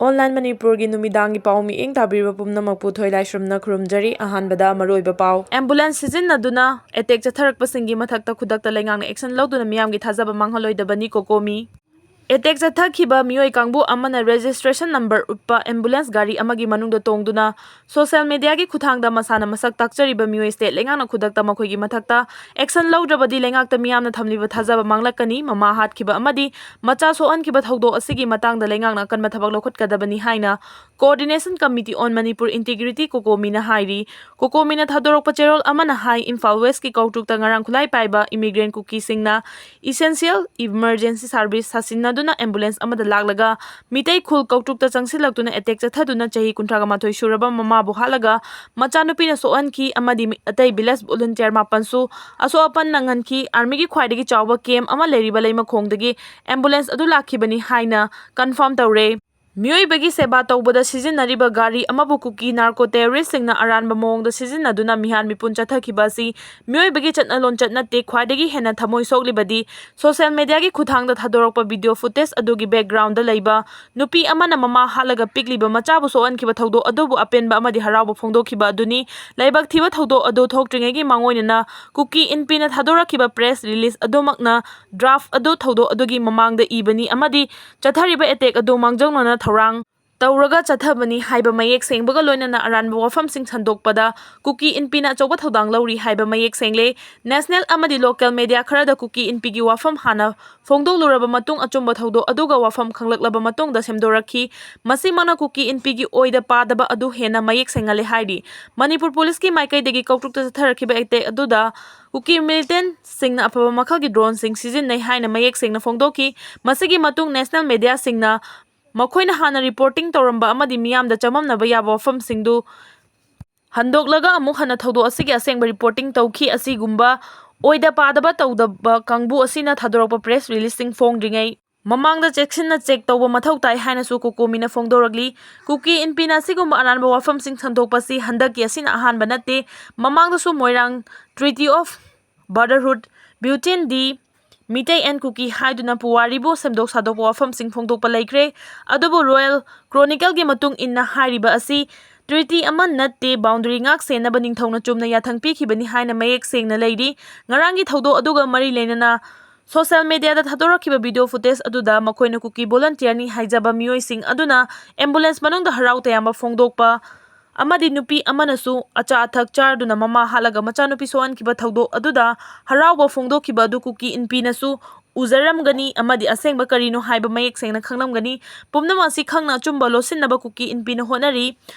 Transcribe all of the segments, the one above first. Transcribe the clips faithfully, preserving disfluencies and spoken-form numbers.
Online ꯃꯅꯤꯄꯨꯔꯒꯤ ꯅꯨꯃꯤꯗꯥꯡꯒꯤ ꯄꯥꯎ ꯃꯤꯠꯌꯦꯡ ꯇꯥꯕꯤꯔꯤꯕ ꯄꯨꯝꯅꯃꯛꯄꯨ ꯊꯣꯏꯂꯥꯏꯁ꯭ꯔꯝꯅ ꯈꯨꯔꯨꯝꯖꯔꯤ꯫ ꯑꯍꯥꯟꯕꯗ ꯃꯔꯨꯑꯣꯏꯕ ꯄꯥꯎ꯫ Ambulance ꯁꯤꯖꯤꯟꯅꯗꯨꯅ attack ꯆꯠꯊꯔꯛꯄꯁꯤꯡꯒꯤ ꯃꯊꯛꯇ ꯈꯨꯗꯛꯇ ꯂꯩꯉꯥꯛꯅ action ꯂꯧꯗꯨꯅ ꯃꯤꯌꯥꯝꯒꯤ ꯊꯥꯖꯕ ꯃꯥꯡꯍꯜꯂꯣꯏꯗꯕꯅꯤ, ꯀꯣꯀꯣꯃꯤ꯫ Attack ꯆꯠꯊꯈꯤꯕ ꯃꯤꯑꯣꯏ ꯀꯥꯡꯕꯨ ꯑꯃꯅ registration number ꯎꯠꯄ ambulance ꯒꯥꯔꯤ ꯑꯃꯒꯤ ꯃꯅꯨꯡꯗ ꯇꯣꯡꯗꯨꯅ social media ꯒꯤ ꯈꯨꯠꯊꯥꯡꯗ ꯃꯁꯥꯅ ꯃꯁꯛ ꯇꯥꯛꯆꯔꯤꯕ ꯃꯤꯑꯣꯏꯁꯦ ꯂꯩꯉꯥꯛꯅ ꯈꯨꯗꯛꯇ ꯃꯈꯣꯏꯒꯤ ꯃꯊꯛꯇ action ꯂꯧꯗ꯭ꯔꯕꯗꯤ ꯂꯩꯉꯥꯛꯇ ꯃꯤꯌꯥꯝꯅ ꯊꯝꯂꯤꯕ ꯊꯥꯖꯕ ꯃꯥꯡꯂꯛꯀꯅꯤ꯫ ꯃꯃꯥ ꯍꯥꯠꯈꯤꯕ ꯑꯃꯗꯤ ꯃꯆꯥ ꯁꯣꯛꯍꯟꯈꯤꯕ ꯊꯧꯗꯣꯛ ꯑꯁꯤꯒꯤ ꯃꯇꯥꯡꯗ ꯂꯩꯉꯥꯛꯅ ꯑꯀꯟꯕ ꯊꯕꯛ ꯂꯧꯈꯠꯀꯗꯕꯅꯤ ꯍꯥꯏꯅ Coordination Committee on Manipur Integrity, ꯀꯣꯀꯣꯃꯤꯅ ꯍꯥꯏꯔꯤ꯫ ꯀꯣꯀꯣꯃꯤꯅ ꯊꯥꯗꯣꯔꯛꯄ ꯆꯦꯔꯣꯜ ꯑꯃꯅ ꯍꯥꯏ, ꯏꯝꯐꯥꯜ West ꯀꯤ ꯀꯧꯇ꯭ꯔꯨꯛꯇ ꯉꯔꯥꯡ ꯈꯨꯠꯂꯥꯏ ꯄꯥꯏꯕ immigrant ꯀꯨꯀꯤꯁꯤꯡꯅ essential emergency service ꯁꯤꯖꯤꯟꯅꯗꯨꯅ ambulance ꯑꯃꯗ ꯂꯥꯛꯂꯒ ꯃꯤꯇꯩ ꯈꯨꯜ ꯀꯧꯇ꯭ꯔꯨꯛꯇ ꯆꯪꯁꯤꯜꯂꯛꯇꯨꯅ attack ꯆꯠꯊꯗꯨꯅ ꯆꯍꯤ ꯀꯨꯟꯊ꯭ꯔꯥ ꯃꯥꯊꯣꯏ ꯁꯨꯔꯕ ꯃꯃꯥꯕꯨ ꯍꯥꯠꯂꯒ ꯃꯆꯥꯅꯨꯄꯤꯅ ꯁꯣꯛꯍꯟꯈꯤ ꯑꯃꯗꯤ ꯃꯤ-, ꯑꯇꯩ village volunteer ꯃꯥꯄꯟꯁꯨ ꯑꯁꯣꯛ ꯑꯄꯟ ꯅꯪꯍꯟꯈꯤ꯫ Army ꯒꯤ ꯈ꯭ꯋꯥꯏꯗꯒꯤ ꯆꯥꯎꯕ camp ꯑꯃ ꯂꯩꯔꯤꯕ ꯂꯩꯃꯈꯣꯡꯗꯒꯤ ambulance ꯑꯗꯨ ꯂꯥꯛꯈꯤꯕꯅꯤ ꯍꯥꯏꯅ confirm ꯇꯧꯔꯦ꯫ ꯃꯤꯑꯣꯏꯕꯒꯤ ꯁꯦꯕꯥ ꯇꯧꯕꯗ ꯁꯤꯖꯤꯟꯅꯔꯤꯕ ꯒꯥꯔꯤ ꯑꯃꯕꯨ ꯀꯨꯀꯤ narco terrorist ꯁꯤꯡꯅ ꯑꯔꯥꯟꯕ ꯃꯑꯣꯡꯗ ꯁꯤꯖꯤꯟꯅꯗꯨꯅ ꯃꯤꯍꯥꯟ ꯃꯤꯄꯨꯟ ꯆꯠꯊꯈꯤꯕ ꯑꯁꯤ ꯃꯤꯑꯣꯏꯕꯒꯤ ꯆꯠꯅ ꯂꯣꯟꯆꯠ ꯅꯠꯇꯦ꯫ ꯈ꯭ꯋꯥꯏꯗꯒꯤ ꯍꯦꯟꯅ ꯊꯃꯣꯏ ꯁꯣꯛꯂꯤꯕꯗꯤ social media ꯒꯤ ꯈꯨꯠꯊꯥꯡꯗ ꯊꯥꯗꯣꯔꯛꯄ video footage ꯑꯗꯨꯒꯤ background ꯗ ꯂꯩꯕ ꯅꯨꯄꯤ ꯑꯃꯅ ꯃꯃꯥ ꯍꯥꯠꯂꯒ ꯄꯤꯛꯂꯤꯕ ꯃꯆꯥꯕꯨ ꯁꯣꯛꯍꯟꯈꯤꯕ ꯊꯧꯗꯣꯛ ꯑꯗꯨꯕꯨ ꯑꯄꯦꯟꯕ ꯑꯃꯗꯤ ꯍꯔꯥꯎꯕ ꯐꯣꯡꯗꯣꯛꯈꯤꯕ ꯑꯗꯨꯅꯤ꯫ ꯂꯥꯏꯕꯛ ꯊꯤꯕ ꯊꯧꯗꯣꯛ ꯑꯗꯨ ꯊꯣꯛꯇ꯭ꯔꯤꯉꯩꯒꯤ ꯃꯥꯡꯑꯣꯏꯅꯅ ꯀꯨꯀꯤ ꯏꯟꯄꯤꯅ ꯊꯥꯗꯣꯔꯛꯈꯤꯕ press release ꯑꯗꯨꯃꯛꯅ draft ꯑꯗꯨ ꯊꯧꯗꯣꯛ ꯑꯗꯨꯒꯤ ꯃꯃꯥꯡꯗ ꯏꯕꯅꯤ ꯑꯃꯗꯤ ꯆꯠꯊꯔꯤꯕ attack ꯑꯗꯨ ꯃꯥꯡꯖꯧꯅꯅ ꯊꯧꯔꯥꯡ ꯇꯧꯔꯒ ꯆꯠꯊꯕꯅꯤ ꯍꯥꯏꯕ ꯃꯌꯦꯛ ꯁꯦꯡꯕꯒ ꯂꯣꯏꯅꯅ ꯑꯔꯥꯟꯕ ꯋꯥꯐꯝꯁꯤꯡ ꯁꯟꯗꯣꯛꯄꯗ ꯀꯨꯀꯤ ꯏꯟꯄꯤꯅ ꯑꯆꯧꯕ ꯊꯧꯗꯥꯡ ꯂꯧꯔꯤ ꯍꯥꯏꯕ ꯃꯌꯦꯛ ꯁꯦꯡꯂꯦ꯫ National ꯑꯃꯗꯤ local media ꯈꯔꯗ ꯀꯨꯀꯤ ꯏꯟꯄꯤꯒꯤ ꯋꯥꯐꯝ ꯍꯥꯟꯅ ꯐꯣꯡꯗꯣꯛꯂꯨꯔꯕ ꯃꯇꯨꯡ ꯑꯆꯨꯝꯕ ꯊꯧꯗꯣꯛ ꯑꯗꯨꯒ ꯋꯥꯐꯝ ꯈꯪꯂꯛꯂꯕ ꯃꯇꯨꯡꯗ ꯁꯦꯝꯗꯣꯔꯛꯈꯤ꯫ ꯃꯁꯤꯃꯛꯅ ꯀꯨꯀꯤ ꯏꯟꯄꯤꯒꯤ ꯑꯣꯏꯗ ꯄꯥꯗꯕ ꯑꯗꯨ ꯍꯦꯟꯅ ꯃꯌꯦꯛ ꯁꯦꯡꯍꯜꯂꯦ ꯍꯥꯏꯔꯤ꯫ ꯃꯅꯤꯄꯨꯔ ꯄꯨꯂꯤꯁꯀꯤ ꯃꯥꯏꯀꯩꯗꯒꯤ ꯀꯧꯇ꯭ꯔꯨꯛꯇ ꯆꯠꯊꯔꯛꯈꯤꯕ attack ꯑꯗꯨꯗ ꯀꯨꯀꯤ militant ꯁꯤꯡꯅ ꯑꯐꯕ ꯃꯈꯜꯒꯤ drone ꯁꯤꯡ ꯁꯤꯖꯤꯟꯅꯩ ꯍꯥꯏꯅ ꯃꯌꯦꯛ ꯁꯦꯡꯅ ꯐꯣꯡꯗꯣꯛꯈꯤ꯫ ꯃꯁꯤꯒꯤ ꯃꯇꯨꯡ national media ꯁꯤꯡꯅ ꯃꯈꯣꯏꯅ ꯍꯥꯟꯅ reporting ꯇꯧꯔꯝꯕ ꯑꯃꯗꯤ ꯃꯤꯌꯥꯝꯗ ꯆꯃꯝꯅꯕ ꯌꯥꯕ ꯋꯥꯐꯝꯁꯤꯡꯗꯨ ꯍꯟꯗꯣꯛꯂꯒ ꯑꯃꯨꯛ ꯍꯟꯅ ꯊꯧꯗꯣꯛ ꯑꯁꯤꯒꯤ ꯑꯁꯦꯡꯕ reporting ꯇꯧꯈꯤ꯫ ꯑꯁꯤꯒꯨꯝꯕ ꯑꯣꯏꯗ ꯄꯥꯗꯕ ꯇꯧꯗꯕ ꯀꯥꯡꯕꯨ ꯑꯁꯤꯅ ꯊꯥꯗꯣꯔꯛꯄ press release ꯁꯤꯡ ꯐꯣꯡꯗ꯭ꯔꯤꯉꯩ ꯃꯃꯥꯡꯗ ꯆꯦꯛꯁꯤꯟꯅ check ꯇꯧꯕ ꯃꯊꯧ ꯇꯥꯏ ꯍꯥꯏꯅꯁꯨ ꯀꯣꯀꯣꯃꯤꯅ ꯐꯣꯡꯗꯣꯔꯛꯂꯤ꯫ ꯀꯨꯀꯤ ꯏꯟꯄꯤꯅ ꯑꯁꯤꯒꯨꯝꯕ ꯑꯔꯥꯟꯕ ꯋꯥꯐꯝꯁꯤꯡ ꯁꯟꯗꯣꯛꯄꯁꯤ ꯍꯟꯗꯛꯀꯤ ꯑꯁꯤꯅ ꯑꯍꯥꯟꯕ ꯅꯠꯇꯦ꯫ ꯃꯃꯥꯡꯗꯁꯨ ꯃꯣꯏꯔꯥꯡ Treaty of Brotherhood, Bhutan D, Meitei and Kuki ꯍꯥꯏꯗꯨꯅ ꯄꯨꯋꯥꯔꯤꯕꯨ ꯁꯦꯝꯗꯣꯛ ꯁꯥꯗꯣꯛꯄ ꯋꯥꯐꯝꯁꯤꯡ ꯐꯣꯡꯗꯣꯛꯄ ꯂꯩꯈ꯭ꯔꯦ꯫ ꯑꯗꯨꯕꯨ ꯔꯣꯌꯦꯜ ꯀ꯭ꯔꯣꯅꯤꯀꯜꯒꯤ ꯃꯇꯨꯡ ꯏꯟꯅ ꯍꯥꯏꯔꯤꯕ ꯑꯁꯤ ꯇ꯭ꯔꯤꯇꯤ ꯑꯃ ꯅꯠꯇꯦ, ꯕꯥꯎꯟꯗꯔꯤ ꯉꯥꯛ ꯁꯦꯟꯅꯕ ꯅꯤꯡꯊꯧꯅ ꯆꯨꯝꯅ ꯌꯥꯊꯪ ꯄꯤꯈꯤꯕꯅꯤ ꯍꯥꯏꯅ ꯃꯌꯦꯛ ꯁꯦꯡꯅ ꯂꯩꯔꯤ꯫ ꯉꯔꯥꯡꯒꯤ ꯊꯧꯗꯣꯛ ꯑꯗꯨꯒ ꯃꯔꯤ ꯂꯩꯅꯅ ꯁꯣꯁꯦꯜ ꯃꯤꯗꯤꯌꯥꯗ ꯊꯥꯗꯣꯔꯛꯈꯤꯕ ꯚꯤꯗꯤꯑꯣ ꯐꯨꯇꯦꯖ ꯑꯗꯨꯗ ꯃꯈꯣꯏꯅ ꯀꯨꯀꯤ ꯚꯣꯂꯟꯇꯤꯌꯔꯅꯤ ꯍꯥꯏꯖꯕ ꯃꯤꯑꯣꯏꯁꯤꯡ ꯑꯗꯨꯅ ꯑꯦꯝꯕꯨꯂꯦꯟꯁ ꯃꯅꯨꯡꯗ ꯍꯔꯥꯎ ꯇꯌꯥꯝꯕ ꯐꯣꯡꯗꯣꯛꯄ ꯑꯃꯗꯤ ꯅꯨꯄꯤ ꯑꯃꯅꯁꯨ ꯑꯆꯥ ꯑꯊꯛ ꯆꯥꯔꯗꯨꯅ ꯃꯃꯥ ꯍꯥꯠꯂꯒ ꯃꯆꯥꯅꯨꯄꯤ ꯁꯣꯛꯍꯟꯈꯤꯕ ꯊꯧꯗꯣꯛ ꯑꯗꯨꯗ ꯍꯔꯥꯎꯕ ꯐꯣꯡꯗꯣꯛꯈꯤꯕ ꯑꯗꯨ ꯀꯨꯀꯤ ꯏꯟꯄꯤꯅꯁꯨ ꯎꯖꯔꯝꯒꯅꯤ ꯑꯃꯗꯤ ꯑꯁꯦꯡꯕ ꯀꯔꯤꯅꯣ ꯍꯥꯏꯕ ꯃꯌꯦꯛ ꯁꯦꯡꯅ ꯈꯪꯂꯝꯒꯅꯤ꯫ ꯄꯨꯝꯅꯃꯛ ꯑꯁꯤ ꯈꯪꯅ ꯑꯆꯨꯝꯕ ꯂꯣꯠꯁꯤꯟꯅꯕ ꯀꯨꯀꯤ ꯏꯟꯄꯤꯅ ꯍꯣꯠꯅꯔꯤ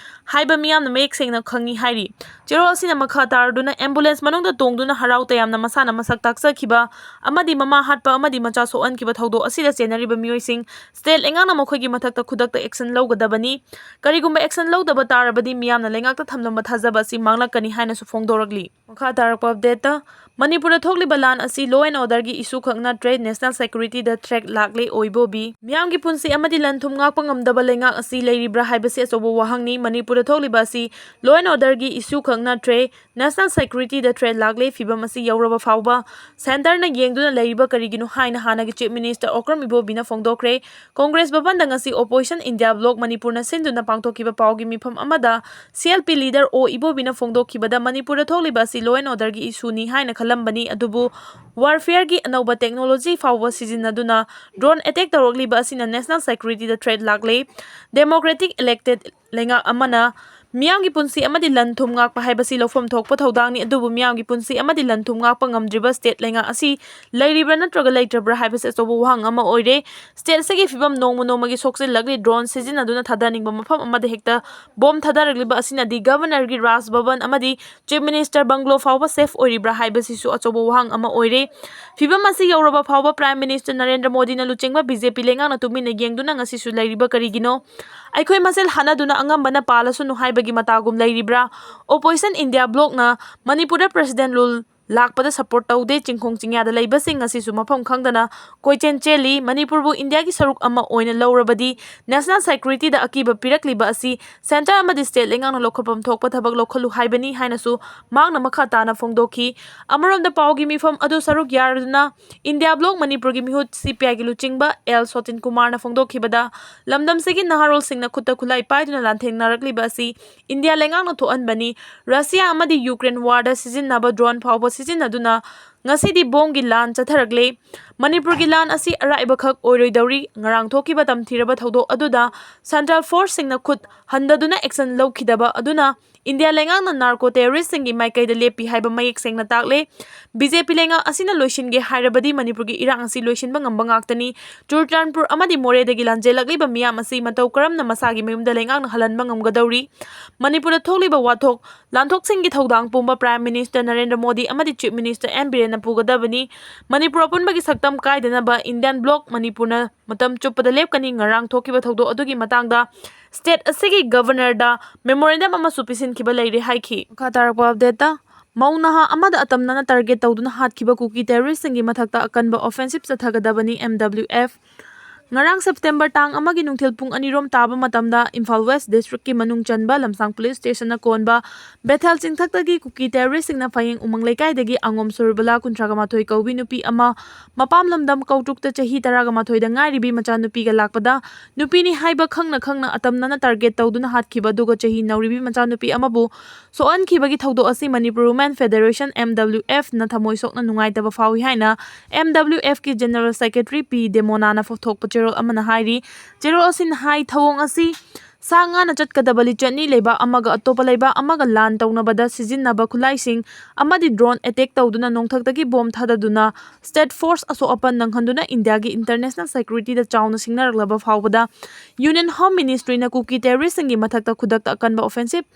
ꯍꯥꯏꯕ ꯃꯤꯌꯥꯝꯅ ꯃꯌꯦꯛ ꯁꯦꯡꯅ ꯈꯪꯏ ꯍꯥꯏꯔꯤ꯫ ꯆꯦꯔꯣꯜ ꯑꯁꯤꯅ ꯃꯈꯥ ꯇꯥꯔꯗꯨꯅ ꯑꯦꯝꯕꯨꯂꯦꯟꯁ ꯃꯅꯨꯡꯗ ꯇꯣꯡꯗꯨꯅ ꯍꯔꯥꯎ ꯇꯌꯥꯝꯅ ꯃꯁꯥꯅ ꯃꯁꯛ ꯇꯥꯛꯆꯈꯤꯕ ꯑꯃꯗꯤ ꯃꯃꯥ ꯍꯥꯠꯄ ꯑꯃꯗꯤ ꯃꯆꯥ ꯁꯣꯛꯍꯟꯈꯤꯕ ꯊꯧꯗꯣꯛ ꯑꯁꯤꯗ ꯆꯦꯟꯅꯔꯤꯕ ꯃꯤꯑꯣꯏꯁꯤꯡ ꯁ꯭ꯇꯦꯠ ꯂꯩꯉꯥꯛꯅ ꯃꯈꯣꯏꯒꯤ ꯃꯊꯛꯇ ꯈꯨꯗꯛꯇ ꯑꯦꯛꯁꯟ ꯂꯧꯒꯗꯕꯅꯤ꯫ ꯀꯔꯤꯒꯨꯝꯕ ꯑꯦꯛꯁꯟ ꯂꯧꯗꯕ ꯇꯥꯔꯕꯗꯤ ꯃꯤꯌꯥꯝꯅ ꯂꯩꯉꯥꯛꯇ ꯊꯝꯂꯝꯕ ꯊꯥꯖꯕ ꯑꯁꯤ ꯃꯥꯡꯂꯛꯀꯅꯤ ꯍꯥꯏꯅꯁꯨ ꯐꯣꯡꯗꯣꯔꯛꯂꯤ꯫ ꯃꯈꯥ ꯇꯥꯔꯛꯄ ꯑꯞꯗꯦꯠꯇ, ꯃꯅꯤꯄꯨꯔꯗ ꯊꯣꯛꯂꯤꯕ ꯂꯥꯟ ꯑꯁꯤ law and orderꯒꯤ issue ꯈꯛ ꯅꯠꯇ꯭ꯔꯦ, national securityꯗ threat ꯂꯥꯛꯂꯦ, ꯑꯣꯏꯕꯣꯕꯤ꯫ ꯃꯤꯌꯥꯝꯒꯤ ꯄꯨꯟꯁꯤ ꯑꯃꯗꯤ ꯂꯟ ꯊꯨꯝ ꯉꯥꯛꯄ ꯉꯝꯗꯕ ꯂꯩꯉꯥꯛ ꯑꯁꯤ ꯂꯩꯔꯤꯕ꯭ꯔꯥ ꯍꯥꯏꯕꯁꯤ ꯑꯆꯧꯕ ꯋꯥꯍꯪꯅꯤ꯫ ꯃꯅꯤꯄꯨꯔꯗ ꯊꯣꯛꯂꯤꯕ ꯑꯁꯤ law and orderꯒꯤ issue ꯈꯛ ꯅꯠꯇ꯭ꯔꯦ, national securityꯗ threat ꯂꯥꯛꯂꯦ꯫ ꯐꯤꯚꯝ ꯑꯁꯤ ꯌꯧꯔꯕ ꯐꯥꯎꯕ centreꯅ ꯌꯦꯡꯗꯨꯅ ꯂꯩꯔꯤꯕ ꯀꯔꯤꯒꯤꯅꯣ ꯍꯥꯏꯅ ꯍꯥꯟꯅꯒꯤ Chief Minister ꯑꯣꯀ꯭ꯔꯝ ꯏꯕꯣꯕꯤꯅ ꯐꯣꯡꯗꯣꯛꯈ꯭ꯔꯦ꯫ Congress ꯚꯕꯟꯗ ꯉꯁꯤ Opposition India Bloc ꯃꯅꯤꯄꯨꯔꯅ ꯁꯤꯟꯗꯨꯅ ꯄꯥꯡꯊꯣꯛꯈꯤꯕ ꯄꯥꯎꯒꯤ ꯃꯤꯐꯝ ꯑꯃꯗ CLP leader ꯑꯣ ꯏꯕꯣꯕꯤꯅ ꯐꯣꯡꯗꯣꯛꯈꯤꯕꯗ ꯃꯅꯤꯄꯨꯔꯗ ꯊꯣꯛꯂꯤꯕ ꯑꯁꯤ law and orderꯒꯤ issueꯅꯤ ꯍꯥꯏꯅ ꯈꯜꯂꯝꯕꯅꯤ, ꯑꯗꯨꯕꯨ warfareꯒꯤ ꯑꯅꯧꯕ technology ꯐꯥꯎꯕ ꯁꯤꯖꯤꯟꯅꯗꯨꯅ drone attack ꯇꯧꯔꯛꯂꯤꯕ ꯑꯁꯤꯅ national securityꯗ threat ꯂꯥꯛꯂꯦ꯫ Democratic elected ꯂꯩꯉꯥꯛ ꯑꯃꯅ ꯃꯤꯌꯥꯝꯒꯤ ꯄꯨꯟꯁꯤ ꯑꯃꯗꯤ ꯂꯟ ꯊꯨꯝ ꯉꯥꯛꯄ ꯍꯥꯏꯕꯁꯤ ꯂꯧꯐꯝ ꯊꯣꯛꯄ ꯊꯧꯗꯥꯡꯅꯤ, ꯑꯗꯨꯕꯨ ꯃꯤꯌꯥꯝꯒꯤ ꯄꯨꯟꯁꯤ ꯑꯃꯗꯤ ꯂꯟ ꯊꯨꯝ ꯉꯥꯛꯄ ꯉꯝꯗ꯭ꯔꯤꯕ state ꯂꯩꯉꯥꯛ ꯑꯁꯤ ꯂꯩꯔꯤꯕ꯭ꯔꯥ ꯅꯠꯇ꯭ꯔꯒ ꯂꯩꯇ꯭ꯔꯕ꯭ꯔꯥ ꯍꯥꯏꯕꯁꯤ ꯑꯆꯧꯕ ꯋꯥꯍꯪ ꯑꯃ ꯑꯣꯏꯔꯦ꯫ State ꯑꯁꯤꯒꯤ ꯐꯤꯕꯝ ꯅꯣꯡꯃ ꯅꯣꯡꯃꯒꯤ ꯁꯣꯛꯆꯤꯜꯂꯛꯂꯤ꯫ Drone ꯁꯤꯖꯤꯟꯅꯗꯨꯅ ꯊꯥꯗꯅꯤꯡꯕ ꯃꯐꯝ ꯑꯃꯗ ꯍꯦꯛꯇ bomb ꯊꯥꯗꯔꯛꯂꯤꯕ ꯑꯁꯤꯅꯗꯤ Governorꯒꯤ ꯔꯥꯖ ꯚꯕꯟ ꯑꯃꯗꯤ Chief Minister bungalow ꯐꯥꯎꯕ safe ꯑꯣꯏꯔꯤꯕ꯭ꯔꯥ ꯍꯥꯏꯕꯁꯤꯁꯨ ꯑꯆꯧꯕ ꯋꯥꯍꯪ ꯑꯃ ꯑꯣꯏꯔꯦ꯫ ꯐꯤꯕꯝ ꯑꯁꯤ ꯌꯧꯔꯕ ꯐꯥꯎꯕ Prime Minister ꯅꯔꯦꯟꯗ꯭ꯔ ꯃꯣꯗꯤꯅ ꯂꯨꯆꯤꯡꯕ BJP ꯂꯩꯉꯥꯛꯅ ꯇꯨꯃꯤꯟꯅ ꯌꯦꯡꯗꯨꯅ ꯉꯁꯤꯁꯨ ꯂꯩꯔꯤꯕ ꯀꯔꯤꯒꯤꯅꯣ? ꯑꯩꯈꯣꯏ ꯃꯁꯦꯜ ꯍꯥꯠꯅꯗꯨꯅ ꯑꯉꯝꯕꯅ ꯄꯥꯜꯂꯁꯅꯨ ꯍꯥꯏꯕꯒꯤ ꯃꯇꯥꯒꯨꯝ ꯂꯩꯔꯤꯕ꯭ꯔꯥ? Opposition India Blocꯅ ꯃꯅꯤꯄꯨꯔꯗ President rule ꯂꯥꯛꯄꯗ support ꯇꯧꯗꯦ꯫ ꯆꯤꯡꯈꯣꯡ ꯆꯤꯡꯌꯥꯗ ꯂꯩꯕꯁꯤꯡ ꯑꯁꯤꯁꯨ ꯃꯐꯝ ꯈꯪꯗꯅ ꯀꯣꯏꯆꯦꯟ ꯆꯦꯜꯂꯤ꯫ ꯃꯅꯤꯄꯨꯔꯕꯨ ꯏꯟꯗꯤꯌꯥꯒꯤ ꯁꯔꯨꯛ ꯑꯃ ꯑꯣꯏꯅ ꯂꯧꯔꯕꯗꯤ national security ꯗ ꯑꯀꯤꯕ ꯄꯤꯔꯛꯂꯤꯕ ꯑꯁꯤ centre ꯑꯃꯗꯤ state ꯂꯩꯉꯥꯛꯅ ꯂꯧꯈꯠꯐꯝ ꯊꯣꯛꯄ ꯊꯕꯛ ꯂꯧꯈꯠꯂꯨ ꯍꯥꯏꯕꯅꯤ ꯍꯥꯏꯅꯁꯨ ꯃꯍꯥꯛꯅ ꯃꯈꯥ ꯇꯥꯅ ꯐꯣꯡꯗꯣꯛꯈꯤ꯫ ꯑꯃꯔꯣꯝꯗ ꯄꯥꯎꯒꯤ ꯃꯤꯐꯝ ꯑꯗꯨ ꯁꯔꯨꯛ ꯌꯥꯔꯗꯨꯅ India Bloc ꯃꯅꯤꯄꯨꯔꯒꯤ ꯃꯤꯍꯨꯠ C P I ꯒꯤ ꯂꯨꯆꯤꯡꯕ L ꯁꯣꯇꯤꯟ ꯀꯨꯃꯥꯔꯅ ꯐꯣꯡꯗꯣꯛꯈꯤꯕꯗ, ꯂꯝꯗꯝꯁꯤꯒꯤ ꯅꯍꯥꯔꯣꯜꯁꯤꯡꯅ ꯈꯨꯠꯇ ꯈꯨꯠꯂꯥꯏ ꯄꯥꯏꯗꯨꯅ ꯂꯥꯟꯊꯦꯡꯅꯔꯛꯂꯤꯕ ꯑꯁꯤ ꯏꯟꯗꯤꯌꯥ ꯂꯩꯉꯥꯛꯅ ꯊꯣꯛꯍꯟꯕꯅꯤ꯫ ꯔꯁꯤꯌꯥ ꯑꯃꯗꯤ ꯌꯨꯀ꯭ꯔꯦꯟ war ꯗ ꯁꯤꯖꯤꯟꯅꯕ drone ꯐꯥꯎꯕ ꯁꯤꯖꯤꯟꯅꯗꯨꯅ ꯉꯁꯤꯗꯤ ꯕꯣꯝꯒꯤ ꯂꯥꯟ ꯆꯠꯊꯔꯛꯂꯦ꯫ ꯃꯅꯤꯄꯨꯔꯒꯤ ꯂꯥꯟ ꯑꯁꯤ ꯑꯔꯥꯏꯕꯈꯛ ꯑꯣꯏꯔꯣꯏꯗꯧꯔꯤ꯫ ꯉꯔꯥꯡ ꯊꯣꯛꯈꯤꯕ ꯇꯝꯊꯤꯔꯕ ꯊꯧꯗꯣꯛ ꯑꯗꯨꯗ central force ꯁꯤꯡꯅ ꯈꯨꯠ ꯍꯟꯗꯗꯨꯅ action ꯂꯧꯈꯤꯗꯕ ꯑꯗꯨꯅ ꯏꯟꯗꯤꯌꯥ ꯂꯩꯉꯥꯛꯅ narco terrorist ꯁꯤꯡꯒꯤ ꯃꯥꯏꯀꯩꯗ ꯂꯦꯞꯄꯤ ꯍꯥꯏꯕ ꯃꯌꯦꯛ ꯁꯦꯡꯅ ꯇꯥꯛꯂꯦ꯫ B J P ꯂꯩꯉꯥꯛ ꯑꯁꯤꯅ ꯂꯣꯏꯁꯤꯟꯒꯦ ꯍꯥꯏꯔꯕꯗꯤ ꯃꯅꯤꯄꯨꯔꯒꯤ ꯏꯔꯥꯡ ꯑꯁꯤ ꯂꯣꯏꯁꯤꯟꯕ ꯉꯝꯕ ꯉꯥꯛꯇꯅꯤ꯫ ꯆꯨꯔꯆꯥꯟꯄꯨꯔ ꯑꯃꯗꯤ ꯃꯣꯔꯦꯗꯒꯤ ꯂꯥꯟꯖꯦꯜꯂꯛꯂꯤꯕ ꯃꯤꯌꯥꯝ ꯑꯁꯤ ꯃꯇꯧ ꯀꯔꯝꯅ ꯃꯁꯥꯒꯤ ꯃꯌꯨꯝꯗ ꯂꯩꯉꯥꯛꯅ ꯍꯜꯍꯟꯕ ꯉꯝꯒꯗꯧꯔꯤ? ꯃꯅꯤꯄꯨꯔꯗ ꯊꯣꯛꯂꯤꯕ ꯋꯥꯊꯣꯛ ꯂꯥꯟꯊꯣꯛꯁꯤꯡꯒꯤ ꯊꯧꯗꯥꯡ ꯄꯨꯝꯕ Prime Minister ꯅꯔꯦꯟꯗ꯭ꯔ ꯃꯣꯗꯤ ꯑꯃꯗꯤ Chief Minister N ꯕꯤꯔꯦꯟꯅ ꯄꯨꯒꯗꯕꯅꯤ꯫ ꯃꯅꯤꯄꯨꯔ ꯑꯄꯨꯟꯕꯒꯤ ꯁꯛꯇꯝ ꯀꯥꯏꯗꯅꯕ Indian Bloc ꯃꯅꯤꯄꯨꯔꯅ ꯃꯇꯝ ꯆꯨꯞꯄꯗ ꯂꯦꯞꯀꯅꯤ꯫ ꯉꯔꯥꯡ ꯊꯣꯛꯈꯤꯕ ꯊꯧꯗꯣꯛ ꯑꯗꯨꯒꯤ ꯃꯇꯥꯡꯗ state ꯑꯁꯤꯒꯤ governor ꯗ memorandum ꯑꯃꯁꯨ ꯄꯤꯁꯤꯟꯈꯤꯕ ꯂꯩꯔꯦ ꯍꯥꯏꯈꯤ꯫ ꯃꯈꯥ ꯇꯥꯔꯛꯄ update ꯇ, ꯃꯧ ꯅꯍꯥ ꯑꯃꯗ ꯑꯇꯝꯅꯅ target ꯇꯧꯗꯨꯅ ꯍꯥꯠꯈꯤꯕ ꯀꯨꯀꯤ terrorist ꯁꯤꯡꯒꯤ ꯃꯊꯛꯇ ꯑꯀꯟꯕ offensive ꯆꯠꯊꯒꯗꯕꯅꯤ, M W F꯫ ꯉꯔꯥꯡ September ꯇꯥꯡ ꯑꯃꯒꯤ ꯅꯨꯡꯊꯤꯜ ꯄꯨꯡ ꯑꯅꯤ ꯔꯣꯝ ꯇꯥꯕ ꯃꯇꯝꯗ ꯏꯝꯐꯥꯜ West district ꯀꯤ ꯃꯅꯨꯡ ꯆꯟꯕ ꯂꯝꯁꯥꯡ police station ꯅ ꯀꯣꯟꯕ ꯕꯦꯊꯦꯜ ꯆꯤꯡꯊꯛꯇꯒꯤ ꯀꯨꯀꯤ terrorist ꯁꯤꯡꯅ ꯐꯌꯦꯡ ꯎꯃꯪ ꯂꯩꯀꯥꯏꯗꯒꯤ ꯑꯉꯣꯝ ꯁꯨꯔꯕꯂꯥ, ꯀꯨꯟꯊ꯭ꯔꯥꯒ ꯃꯥꯊꯣꯏ ꯀꯧꯕꯤ ꯅꯨꯄꯤ ꯑꯃ, ꯃꯄꯥꯝ ꯂꯝꯗꯝ ꯀꯧꯇ꯭ꯔꯨꯛꯇ ꯆꯍꯤ ꯇꯔꯥꯒ ꯃꯥꯊꯣꯏꯗ ꯉꯥꯏꯔꯤꯕꯤ ꯃꯆꯥꯅꯨꯄꯤꯒ ꯂꯥꯛꯄꯗ, ꯅꯨꯄꯤꯅꯤ ꯍꯥꯏꯕ ꯈꯪꯅ ꯈꯪꯅ ꯑꯇꯝꯅꯅ target ꯇꯧꯗꯨꯅ ꯍꯥꯠꯈꯤꯕ ꯑꯗꯨꯒ ꯆꯍꯤ ꯅꯧꯔꯤꯕꯤ ꯃꯆꯥꯅꯨꯄꯤ ꯑꯃꯕꯨ ꯁꯣꯛꯍꯟꯈꯤꯕꯒꯤ ꯊꯧꯗꯣꯛ ꯑꯁꯤ Manipur Women Federation, M W F ꯅ ꯊꯃꯣꯏ ꯁꯣꯛꯅ ꯅꯨꯡꯉꯥꯏꯇꯕ ꯐꯥꯎꯏ ꯍꯥꯏꯅ M W F ꯀꯤ General Secretary ꯄꯤ ꯗꯦꯃꯣꯅꯥꯅ ꯊꯣꯛꯄ ꯆꯦꯔꯣꯜ ꯑꯃꯅ ꯍꯥꯏꯔꯤ꯫ ꯆꯦꯔꯣꯜ ꯑꯁꯤꯅ ꯍꯥꯏ, ꯊꯧꯑꯣꯡ ꯑꯁꯤ ꯁꯥ ꯉꯥꯅ ꯆꯠꯀꯗꯕ ꯂꯤꯆꯠꯅꯤ꯫ ꯂꯩꯕꯥꯛ ꯑꯃꯒ ꯑꯇꯣꯞꯄ ꯂꯩꯕꯥꯛ ꯑꯃꯒ ꯂꯥꯟ ꯇꯧꯅꯕꯗ ꯁꯤꯖꯤꯟꯅꯕ ꯈꯨꯠꯂꯥꯏꯁꯤꯡ ꯑꯃꯗꯤ drone attack ꯇꯧꯗꯨꯅ ꯅꯣꯡꯊꯛꯇꯒꯤ ꯕꯣꯝ ꯊꯥꯗꯗꯨꯅ state force ꯑꯁꯣꯛ ꯑꯄꯟ ꯅꯪꯍꯟꯗꯨꯅ ꯏꯟꯗꯤꯌꯥꯒꯤ international security ꯗ ꯆꯥꯎꯅ ꯁꯤꯡꯅꯔꯛꯂꯕ ꯐꯥꯎꯕꯗ Union Home Ministry ꯅ ꯀꯨꯀꯤ terrorist ꯁꯤꯡꯒꯤ ꯃꯊꯛꯇ ꯈꯨꯗꯛꯇ ꯑꯀꯟꯕ offensive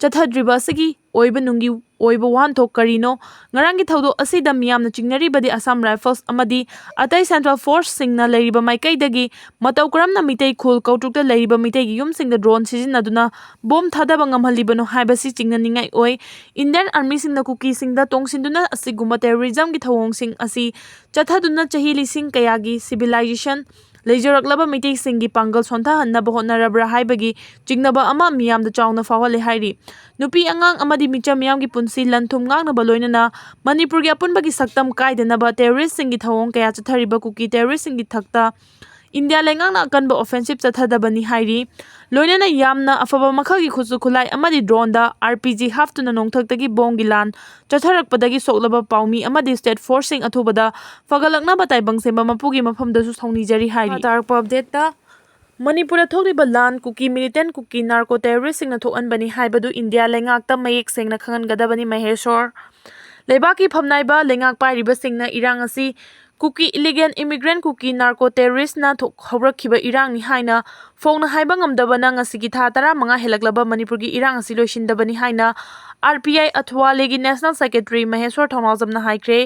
ꯆꯠꯊꯗ꯭ꯔꯤꯕ ꯑꯁꯤꯒꯤ ꯑꯣꯏꯕ ꯅꯨꯡꯒꯤ ꯑꯣꯏꯕ ꯋꯥꯍꯟꯊꯣꯛ ꯀꯔꯤꯅꯣ? ꯉꯔꯥꯡꯒꯤ ꯊꯧꯗꯣꯛ ꯑꯁꯤꯗ ꯃꯤꯌꯥꯝꯅ ꯆꯤꯡꯅꯔꯤꯕꯗꯤ ꯑꯁꯥꯝ ꯔꯥꯏꯐꯜꯁ ꯑꯃꯗꯤ ꯑꯇꯩ ꯁꯦꯟꯇ꯭ꯔꯦꯜ ꯐꯣꯔꯁꯁꯤꯡꯅ ꯂꯩꯔꯤꯕ ꯃꯥꯏꯀꯩꯗꯒꯤ ꯃꯇꯧ ꯀꯔꯝꯅ ꯃꯤꯇꯩ ꯈꯨꯜ ꯀꯧꯇ꯭ꯔꯨꯛꯇ ꯂꯩꯔꯤꯕ ꯃꯤꯇꯩꯒꯤ ꯌꯨꯝꯁꯤꯡꯗ ꯗ꯭ꯔꯣꯟ ꯁꯤꯖꯤꯟꯅꯗꯨꯅ ꯕꯣꯝ ꯊꯥꯗꯕ ꯉꯝꯍꯜꯂꯤꯕꯅꯣ ꯍꯥꯏꯕꯁꯤ ꯆꯤꯡꯅꯅꯤꯡꯉꯥꯏ ꯑꯣꯏ꯫ ꯏꯟꯗꯤꯌꯟ ꯑꯥꯔꯃꯤꯁꯤꯡꯅ ꯀꯨꯀꯤꯁꯤꯡꯗ ꯇꯣꯡꯁꯤꯟꯗꯨꯅ ꯑꯁꯤꯒꯨꯝꯕ ꯇꯦꯔꯣꯔꯤꯖꯝꯒꯤ ꯊꯧꯑꯣꯡꯁꯤꯡ ꯑꯁꯤ ꯆꯠꯊꯗꯨꯅ ꯆꯍꯤ ꯂꯤꯁꯤꯡ ꯀꯌꯥꯒꯤ ꯁꯤꯚꯤꯂꯥꯏꯖꯦꯁꯟ ꯂꯩꯖꯔꯛꯂꯕ ꯃꯤꯇꯩꯁꯤꯡꯒꯤ ꯄꯥꯡꯒꯜ ꯁꯣꯟꯊꯍꯟꯅꯕ ꯍꯣꯠꯅꯔꯕ꯭ꯔꯥ ꯍꯥꯏꯕꯒꯤ ꯆꯤꯡꯅꯕ ꯑꯃ ꯃꯤꯌꯥꯝꯗ ꯆꯥꯎꯅ ꯐꯥꯎꯍꯜꯂꯦ ꯍꯥꯏꯔꯤ꯫ ꯅꯨꯄꯤ ꯑꯉꯥꯡ ꯑꯃꯗꯤ ꯃꯤꯆꯝ ꯃꯤꯌꯥꯝꯒꯤ ꯄꯨꯟꯁꯤ ꯂꯟ ꯊꯨꯝ ꯉꯥꯛꯅꯕ ꯂꯣꯏꯅꯅ ꯃꯅꯤꯄꯨꯔꯒꯤ ꯑꯄꯨꯟꯕꯒꯤ ꯁꯛꯇꯝ ꯀꯥꯏꯗꯅꯕ ꯇꯦꯔꯣꯔꯤꯁ꯭ꯠꯁꯤꯡꯒꯤ ꯊꯧꯑꯣꯡ ꯀꯌꯥ ꯆꯠꯊꯔꯤꯕ ꯀꯨꯀꯤ ꯇꯦꯔꯣꯔꯤꯁ꯭ꯠꯁꯤꯡꯒꯤ ꯊꯛꯇ ꯏꯟꯗꯤꯌꯥ ꯂꯩꯉꯥꯛꯅ ꯑꯀꯟꯕ ꯑꯣꯐꯦꯟꯁꯤꯞ ꯆꯠꯊꯗꯕꯅꯤ ꯍꯥꯏꯔꯤ꯫ ꯂꯣꯏꯅꯅ ꯌꯥꯝꯅ ꯑꯐꯕ ꯃꯈꯜꯒꯤ ꯈꯨꯠꯁꯨ ꯈꯨꯠꯂꯥꯏ ꯑꯃꯗꯤ ꯗ꯭ꯔꯣꯟꯗ ꯑꯥꯔ ꯄꯤ ꯖꯤ ꯍꯥꯞꯇꯨꯅ ꯅꯣꯡꯊꯛꯇꯒꯤ ꯕꯣꯝꯒꯤ ꯂꯥꯟ ꯆꯠꯊꯔꯛꯄꯗꯒꯤ ꯁꯣꯛꯂꯕ ꯄꯥꯎꯃꯤ ꯑꯃꯗꯤ ꯁ꯭ꯇꯦꯠ ꯐꯣꯔꯁꯁꯤꯡ ꯑꯊꯨꯕꯗ ꯐꯒꯠꯂꯛꯅꯕ ꯇꯥꯏꯕꯪ ꯁꯦꯝꯕ ꯃꯄꯨꯒꯤ ꯃꯐꯝꯗꯁꯨ ꯁꯥꯎꯅꯤꯖꯔꯤ ꯍꯥꯏꯔꯤ꯫ ꯇꯥꯔꯛꯄ ꯑꯞꯗꯦꯠꯇ, ꯃꯅꯤꯄꯨꯔꯗ ꯊꯣꯛꯂꯤꯕ ꯂꯥꯟ ꯀꯨꯀꯤ ꯃꯤꯂꯤꯇꯦꯟꯠ ꯀꯨꯀꯤ ꯅꯥꯔꯀꯣ ꯇꯦꯔꯣꯔꯤꯁ꯭ꯠꯁꯤꯡꯅ ꯊꯣꯛꯍꯟꯕꯅꯤ ꯍꯥꯏꯕꯗꯨ ꯏꯟꯗꯤꯌꯥ ꯂꯩꯉꯥꯛꯇ ꯃꯌꯦꯛ ꯁꯦꯡꯅ ꯈꯪꯍꯟꯒꯗꯕꯅꯤ꯫ ꯃꯍꯦꯁꯣꯔ, ꯂꯩꯕꯥꯛꯀꯤ ꯐꯝꯅꯥꯏꯕ ꯂꯩꯉꯥꯛ ꯄꯥꯏꯔꯤꯕꯁꯤꯡꯅ ꯏꯔꯥꯡ ꯑꯁꯤ ꯀꯨꯀꯤ ꯏꯂꯤꯒꯦꯜ ꯏꯃꯤꯒ꯭ꯔꯦꯟꯠ ꯀꯨꯀꯤ ꯅꯥꯔꯀꯣ ꯇꯦꯔꯣꯔꯤꯁ꯭ꯠꯅ ꯊꯣꯛ-, ꯍꯧꯔꯛꯈꯤꯕ ꯏꯔꯥꯡꯅꯤ ꯍꯥꯏꯅ ꯐꯣꯡꯅ ꯍꯥꯏꯕ ꯉꯝꯗꯕꯅ ꯉꯁꯤꯒꯤ ꯊꯥ ꯇꯔꯥꯃꯉꯥ ꯍꯦꯜꯂꯛꯂꯕ ꯃꯅꯤꯄꯨꯔꯒꯤ ꯏꯔꯥꯡ ꯑꯁꯤ ꯂꯣꯏꯁꯤꯟꯗꯕꯅꯤ ꯍꯥꯏꯅ ꯑꯥꯔ ꯄꯤ ꯑꯥꯏ ꯑꯊ꯭ꯋꯥꯂꯦꯒꯤ ꯅꯦꯁꯅꯦꯜ ꯁꯦꯀ꯭ꯔꯦꯇꯔꯤ ꯃꯍꯦꯁꯣꯔ ꯊꯧꯅꯥꯎꯖꯝꯅ ꯍꯥꯏꯈ꯭ꯔꯦ꯫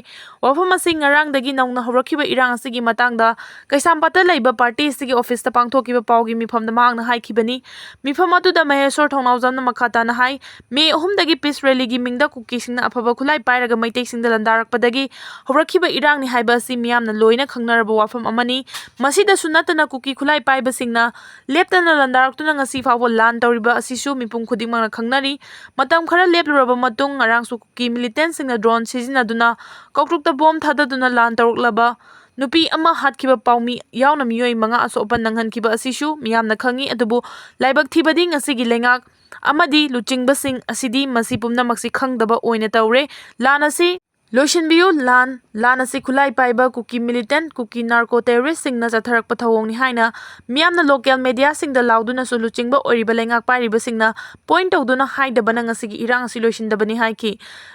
ꯋꯥꯐꯝ ꯑꯁꯤ ꯉꯔꯥꯡꯗꯒꯤ ꯅꯧꯅ ꯍꯧꯔꯛꯈꯤꯕ ꯏꯔꯥꯡ ꯑꯁꯤꯒꯤ ꯃꯇꯥꯡꯗ ꯀꯩꯁꯥꯝꯄꯥꯠꯇ ꯂꯩꯕ ꯄꯥꯔꯇꯤ ꯑꯁꯤꯒꯤ ꯑꯣꯐꯤꯁꯇ ꯄꯥꯡꯊꯣꯛꯈꯤꯕ ꯄꯥꯎꯒꯤ ꯃꯤꯐꯝꯗ ꯃꯍꯥꯛꯅ ꯍꯥꯏꯈꯤꯕꯅꯤ꯫ ꯃꯤꯐꯝ ꯑꯗꯨꯗ ꯃꯍꯦꯁꯣꯔ ꯊꯧꯅꯥꯎꯖꯝꯅ ꯃꯈꯥ ꯇꯥꯅ ꯍꯥꯏ, ꯃꯦ ꯑꯍꯨꯝꯗꯒꯤ ꯄꯤꯁ ꯔꯦꯂꯤꯒꯤ ꯃꯤꯡꯗ ꯀꯨꯀꯤꯁꯤꯡꯅ ꯑꯐꯕ ꯈꯨꯠꯂꯥꯏ ꯄꯥꯏꯔꯒ ꯃꯩꯇꯩꯁꯤꯡꯗ ꯂꯥꯟꯗꯥꯔꯛꯄꯗꯒꯤ ꯍꯧꯔꯛꯈꯤꯕ ꯏꯔꯥꯡꯅꯤ ꯍꯥꯏꯕ ꯑꯁꯤ ꯃꯤꯌꯥꯝꯅ ꯂꯣꯏꯅ ꯈꯪꯅꯔꯕ ꯋꯥꯐꯝ ꯑꯃꯅꯤ꯫ ꯃꯁꯤꯗꯁꯨ ꯅꯠꯇꯅ ꯀꯨꯀꯤ ꯈꯨꯠꯂꯥꯏ ꯄꯥꯏꯕꯁꯤꯡꯅ ꯂꯦꯞꯇꯅ ꯂꯥꯟꯗꯥꯔꯛꯇꯨꯅ ꯉꯁꯤ ꯐꯥꯎꯕ ꯂꯥꯟ ꯇꯧꯔꯤꯕ ꯑꯁꯤꯁꯨ ꯃꯤꯄꯨꯝ ꯈꯨꯗꯤꯡꯃꯛꯅ ꯈꯪꯅꯔꯤ꯫ ꯃꯇꯝ ꯈꯔ ꯂꯦꯞꯂꯨꯔꯕ ꯃꯇꯨꯡ ꯉꯔꯥꯡꯁꯨ ꯀꯨꯀꯤ ꯃꯤꯂꯤꯇꯦꯟꯠꯁꯤꯡꯅ ꯗ꯭ꯔꯣꯟ ꯁꯤꯖꯤꯟꯅꯗꯨꯅ ꯀꯧꯇ꯭ꯔꯨꯛꯇ ꯕꯣꯝ ꯊꯥꯗꯗꯨꯅ ꯂꯥꯟ ꯇꯧꯔꯛꯂꯕ ꯅꯨꯄꯤ ꯑꯃ ꯍꯥꯠꯈꯤꯕ ꯄꯥꯎꯃꯤ ꯌꯥꯎꯅ ꯃꯤꯑꯣꯏ ꯃꯉꯥ ꯑꯁꯣꯛ ꯑꯄꯟ ꯅꯪꯍꯟꯈꯤꯕ ꯑꯁꯤꯁꯨ ꯃꯤꯌꯥꯝꯅ ꯈꯪꯉꯤ꯫ ꯑꯗꯨꯕꯨ ꯂꯥꯏꯕꯛ ꯊꯤꯕꯗꯤ ꯉꯁꯤꯒꯤ ꯂꯩꯉꯥꯛ ꯑꯃꯗꯤ ꯂꯨꯆꯤꯡꯕꯁꯤꯡ ꯑꯁꯤꯗꯤ ꯃꯁꯤ ꯄꯨꯝꯅꯃꯛꯁꯤ ꯈꯪꯗꯕ ꯑꯣꯏꯅ ꯇꯧꯔꯦ꯫ ꯂꯥꯟ ꯑꯁꯤ ꯂꯣꯏꯁꯤꯟꯕꯤꯌꯨ, ꯂꯥꯟ, ꯂꯥꯟ ꯑꯁꯤ ꯈꯨꯠꯂꯥꯏ ꯄꯥꯏꯕ ꯀꯨꯀꯤ ꯃꯤꯂꯤꯇꯦꯟꯠ, ꯀꯨꯀꯤ ꯅꯥꯔꯀꯣ ꯇꯦꯔꯣꯔꯤꯁ꯭ꯠꯁꯤꯡꯅ ꯆꯠꯊꯔꯛꯄ ꯊꯧꯑꯣꯡꯅꯤ ꯍꯥꯏꯅ ꯃꯤꯌꯥꯝꯅ ꯂꯣꯀꯦꯜ ꯃꯦꯗꯤꯌꯥꯁꯤꯡꯗ ꯂꯥꯎꯗꯨꯅꯁꯨ ꯂꯨꯆꯤꯡꯕ ꯑꯣꯏꯔꯤꯕ ꯂꯩꯉꯥꯛ ꯄꯥꯏꯔꯤꯕꯁꯤꯡꯅ ꯄꯣꯏꯟꯠ ꯇꯧꯗꯨꯅ ꯍꯥꯏꯗꯕꯅ ꯉꯁꯤꯒꯤ ꯏꯔꯥꯡ ꯑꯁꯤ ꯂꯣꯏꯁꯤꯟꯗꯕꯅꯤ ꯍꯥꯏꯈꯤ꯫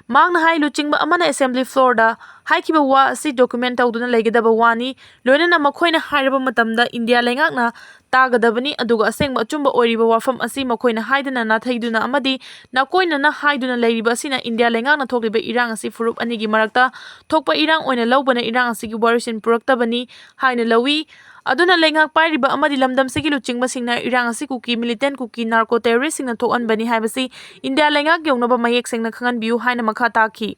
ꯃꯍꯥꯛꯅ ꯍꯥꯏ, ꯂꯨꯆꯤꯡꯕ ꯑꯃꯅ ꯑꯦꯁꯦꯝꯕ꯭ꯂꯤ ꯐ꯭ꯂꯣꯔꯗ ꯍꯥꯏꯈꯤꯕ ꯋꯥ ꯑꯁꯤ ꯗꯣꯀꯨꯃꯦꯟꯠ ꯇꯧꯗꯨꯅ ꯂꯩꯒꯗꯕ ꯋꯥꯅꯤ, ꯂꯣꯏꯅꯅ ꯃꯈꯣꯏꯅ ꯍꯥꯏꯔꯕ ꯃꯇꯝꯗ ꯏꯟꯗꯤꯌꯥ ꯂꯩꯉꯥꯛꯅ ꯇꯥꯒꯗꯕꯅꯤ, ꯑꯗꯨꯒ ꯑꯁꯦꯡꯕ ꯑꯆꯨꯝꯕ ꯑꯣꯏꯔꯤꯕ ꯋꯥꯐꯝ ꯑꯁꯤ ꯃꯈꯣꯏꯅ ꯍꯥꯏꯗꯅ ꯅꯥꯊꯩꯗꯨꯅ ꯑꯃꯗꯤ ꯅꯥꯀꯣꯏꯅꯅ ꯍꯥꯏꯗꯨꯅ ꯂꯩꯔꯤꯕ ꯑꯁꯤꯅ ꯏꯟꯗꯤꯌꯥ ꯂꯩꯉꯥꯛꯅ ꯊꯣꯛꯂꯤꯕ ꯏꯔꯥꯡ ꯑꯁꯤ ꯐꯨꯔꯨꯞ ꯑꯅꯤꯒꯤ ꯃꯔꯛꯇ ꯊꯣꯛꯄ ꯏꯔꯥꯡ ꯑꯣꯏꯅ ꯂꯧꯕꯅ ꯏꯔꯥꯡ ꯑꯁꯤꯒꯤ ꯋꯥꯔꯣꯏꯁꯤꯟ ꯄꯨꯔꯛꯇꯕꯅꯤ ꯍꯥꯏꯅ ꯂꯧꯏ꯫ ꯑꯗꯨꯅ ꯂꯩꯉꯥꯛ ꯄꯥꯏꯔꯤꯕ ꯑꯃꯗꯤ ꯂꯝꯗꯝꯁꯤꯒꯤ ꯂꯨꯆꯤꯡꯕꯁꯤꯡꯅ ꯏꯔꯥꯡ ꯑꯁꯤ ꯀꯨꯀꯤ militant, ꯀꯨꯀꯤ narco terroristꯁꯤꯡꯅ ꯊꯣꯛꯍꯟꯕꯅꯤ ꯍꯥꯏꯕꯁꯤ ꯏꯟꯗꯤꯌꯥ ꯂꯩꯉꯥꯛ ꯌꯧꯅꯕ ꯃꯌꯦꯛ ꯁꯦꯡꯅ ꯈꯪꯍꯟꯕꯤꯌꯨ ꯍꯥꯏꯅ ꯃꯈꯥ ꯇꯥꯈꯤ꯫